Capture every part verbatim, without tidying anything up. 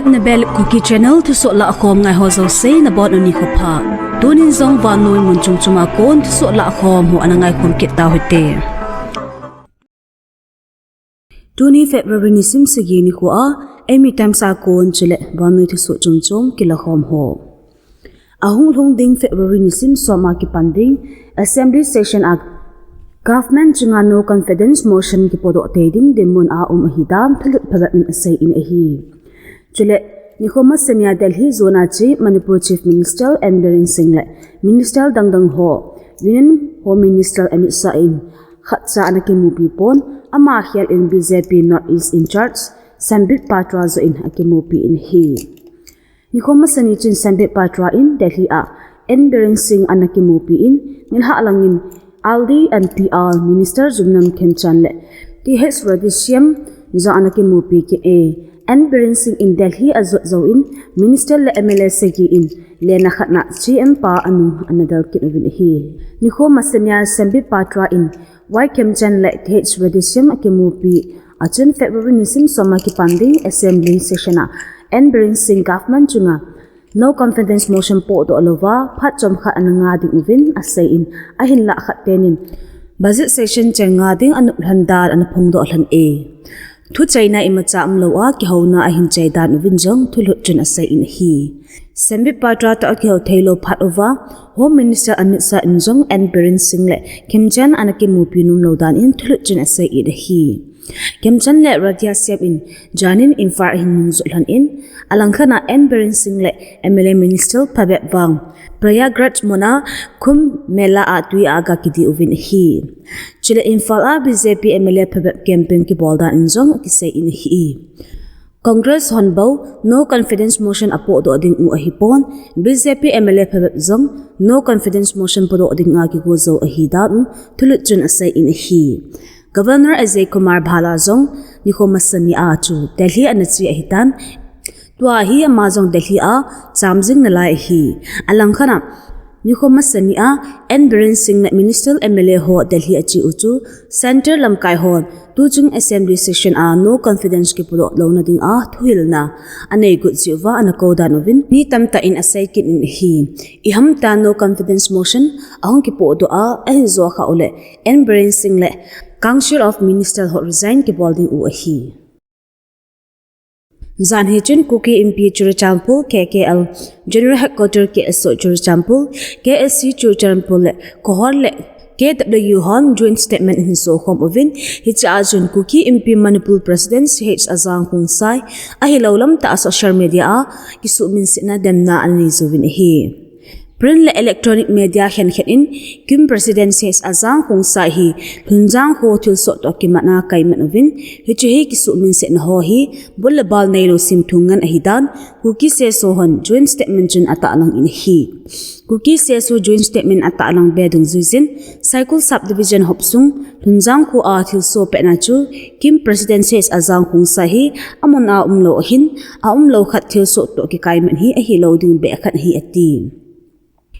Nabel Kuki Channel thusoh lahkhom ngai ho jouse nabonun nikho pha. Tunin jong vannoi mun chom chom a kon thusoh lahkhom ho ana ngaikhom kit tauhite. Tuni February nisim sagi nikho a, eimi tamsa kon chule vannoi thusoh chom chom kilakhom ho. Ahung lhung ding February nisim som a kipan ding Assembly session a Government chunga no confidence motion kipodoh tei ding dinmun a um ahidan thulut phabep in aseiyin ahi. Chule, nikho masani a Delhi zona che Manipur Chief Minister N Biren Singh le Minister dangdang ho, Union Home Minister Amit Shah in khatcha ana kimupi pon, ama khel in B J P North East in charge Sambit Patra joh in akimupi in ahi. Nikho masani chun Sambit Patra in Delhi a N Biren Singh ana kimupi in, nilhah langin R D and P R Minister Yumnam Khemchand le Th Radheshyam jong ana kimupi kit e. N Biren Singh in Delhi ajot jouvin Minister le M L A sagi in lena khatna C M pa anu ana del kit uvin ahi. Nikho masani a Sambit Patra in Y Khemchand le Th Radheshyam akimupi a chun February nisim som a kipan ding Assembly session a N Biren Singh government chunga no confidence motion podoh louva phat chomkhat ana nga ding uvin aseiyin, ahinlah khat tenin budget session chan nga ding anop lhon dan ana phongdoh lhon e. Thuchaina imacha umlou a kihouna ahin chai dan uvin jong thulut chun aseiyin ahi. Sambit Patra toh akihou theilou phat uva Home Minister Amit Shah in jong N Biren Singh le Khemchand ana kimupi nomlou dan in thulut chun aseiyin ahi. Khemchand le Radheshyam in janin Imphal ahin nungjot lhon in, alangkhat a N Biren Singh le M L A Minister phabep vang Prayagraj muna Kumbh Mela a tui a aga kidih uvin ahi. Chule Imphal a B J P M L A phabep campaign kibol dan in jong akiseiyin ahi. Congress hon bou no confidence motion apodoh ding u ahipon, B J P M L A phabep jong no confidence motion podoh dinga kigo jou ahidan u thulut chun aseiyin ahi. Governor Ajay Kumar Bhalla jong nikho masani a chu Delhi ana che ahitan, tua hi ama jong Delhi a cham jing nalai ahi. Alangkhat a nikho masani a N Biren Singh le Minister M L A ho Delhi ache u chu Centre lamkai hon tuchung Assembly session a no confidence kipodoh louna dinga thuhilna anei got jeh uva ana kou dan uvin mi tamtah in asei kit in ahi. Ihamtia no confidence motion ahung kipodoh a ahin jo kha uleh N Biren Singh le Council of Minister ho resign kibol ding u ahi. Jan hi chun Kuki Inpi Churachandpur, K K L, General Headquarter K S O Churachandpur, K S C Churachandpur le Kohor le K W hon joint statement ahin sokhom uvin, hiche a chun Kuki Inpi Manipur President C H Ajang Khongsai ahilou lamtah a social media a kisuhminsetna demna anei jouvin ahi. Print le electronic media khenkhat in KIM President C H Ajang Khongsai hi Lhunjang kho thilsoh toh kimatna kaimat uvin, hiche hi kisuhminsetna ho hi bul le bal neilou simthum ngen ahidan Kuki C S O hon joint statement chun atahlang in ahi. Kuki C S O joint statement atahlang be dungjuijin, Saikul Subdivision hopsung Lhunjang kho a thilsoh petna chu KIM President C H Ajang Khongsai hi amun a umlou ahin, aumlou khat thilsoh toh kikaimat hi ahilou ding beh khat ahi ati.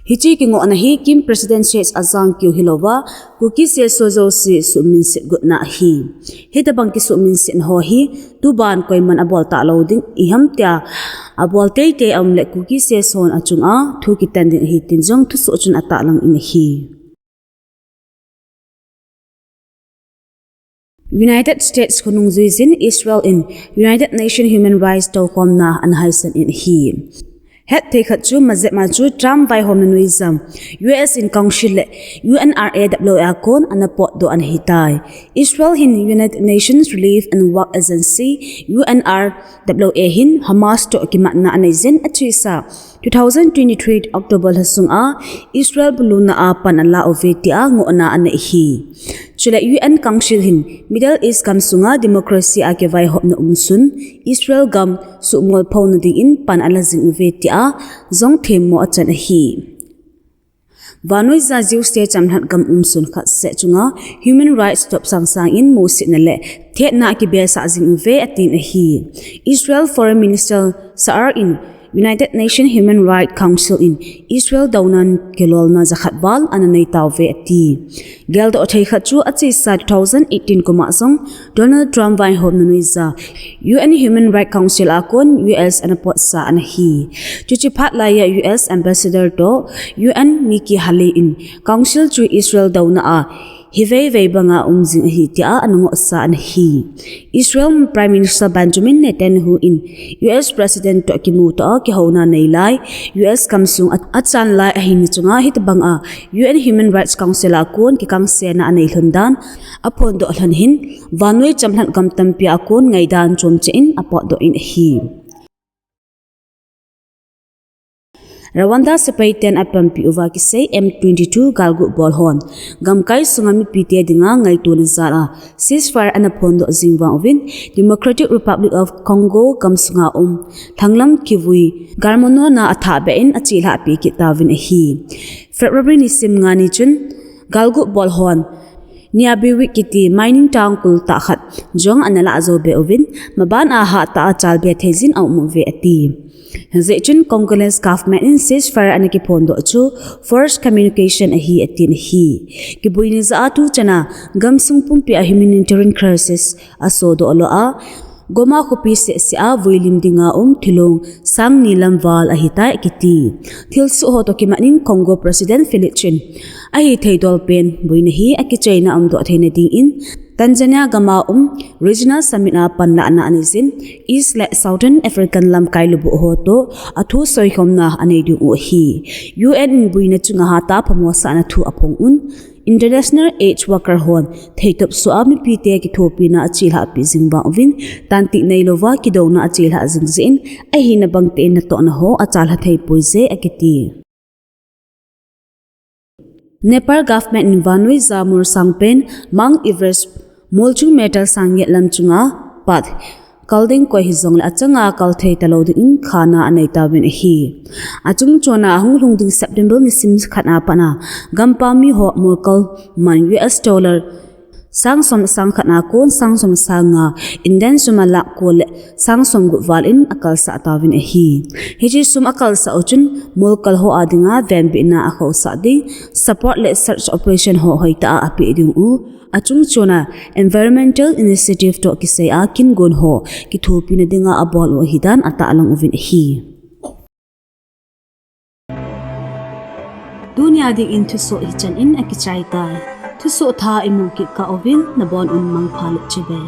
Hiche kingohna hi KIM President C H Ajang keu hilouva, Kuki C S O jouse suhminset gotna ahi. Hitobang kisuhminsetna ho hi tuban koiman abol talou ding, ihamtia abol teitei aum le Kuki C S O hon achunga thu kitan ding ahi tin jong thusoh chun atahlang in ahi. United States khonung juijin Israel in United Nations Human Rights toukhomna ana haisan in ahi. Hetthei khat chu majep ma chu Trump vaihomna nuijam U S in Council le U N R A daplou a kon ana potdoh ana hitai. Israel hin United Nations Relief and Work Agency, U N R W A hin Hamas toh kimatna anei jin achesa two thousand twenty-three October lha sunga Israel buluna a pan ala uve tia ngohna anei ahi. Chule U N Council hin Middle East gam sunga democracy a kivaihopna umsun Israel gam suhmolphona dingin pan ala jing uve tia jong themmo achan ahi. Vannoi ja Jews te chamlhat gam umsun khat seh chunga human rights topsang sangin musetna le thetna kibesah jing uve atin ahi. Israel Foreign Minister Sa'ar in United Nations Human Rights Council in Israel douna kilolna jakhat val ana nei tauve ati. Geldoh thei khat chu achesa two thousand eighteen kum a jong Donald Trump vaihomna noiya U N Human Rights Council a kon U S ana potsa ana hi. Chuche phat laiya U S Ambassador toh U N Nikki Haley in Council chu Israel douna a hi veivei banga um jing ahi tia ana ngohsa ana hi. Israel Prime Minister Benjamin Netanyahu in U S President toh kimuto a kihouna nei lai, U S gamsung a, achan lai ahina chunga hitobanga U N Human Rights Council a kon kikangsetna anei lhon dan aphondoh lhon hin, vannoi chamlhat gam tampi a kon ngaidan chomcha in apotdoh in ahi. Rwanda sepai ten apanpi uva kisei M twenty-two galgu bol hon gamkai sunga mipite dinga ngaitona jal a ceasefire ana phondoh jing vang uvin Democratic Republic of Congo gamsunga um lhanglam kivui galmonona athah beh in achelhahpi kit tauvin ahi. February nisim nga ni chun galgu bol hon Nyabibwe kiti mining town kultah khat jong ana lahjo beh uvin, maban a hatah a chalbe thei jin aum uve ati. Hijeh chun Congolese government in ceasefire ana kiphondoh chu forced communication ahi atin ahi. Kibuina jah a tuchan a gamsung pumpi a humanitarian crisis asodoh lou a, Goma khopi sehseh a vuilim dinga um thilong sang ni lam val ahitai akiti. Thilsoh ho toh kimat in Congo President Felix Tshisekedi in ahithei dolpen buina hi akichaina umdoh theina dingin Tanzania gam a um Regional Summit a panlahna anei jin East le Southern African lamkai lubuh ho toh athu soikhomna anei diu ahi. U N in buina chunga hatah a phamosahna thu aphong un, International aid worker hon theitop soh a mipite kithopina achelhahpi jing vang uvin, tantih neilouva kidouna achelhah jing jeh in, ahina bang tah in natohna ho achalha thei poi je akiti. Nepal government in vannoi ja mol sangpen Mount Everest molchung meter sang get lam chunga pat kal ding koi hijongle achanga kal thei talou dingin khana anei tauvin ahi. Achungchona ahung lhung ding September nisim khat a pat a gampam miho molkal man U S dollar sang som sang khat a kon sang som sang nga, Indian sum a lakh ko le sang som gup val in akalsah tauvin ahi. Hiche sum akalsah u chun molkal ho a dinga venbitna akhohsah ding, support le search operation ho hoitah a apeh ding u, achungchona Environmental Initiative toh kisai a kingon ho kithopina dinga abol u ahidan atahlang uvin ahi. Tunia dingin thusoh hichan in akichai tai. Thusoh thah imu kit kah uvin nabon un mangpha le chibai.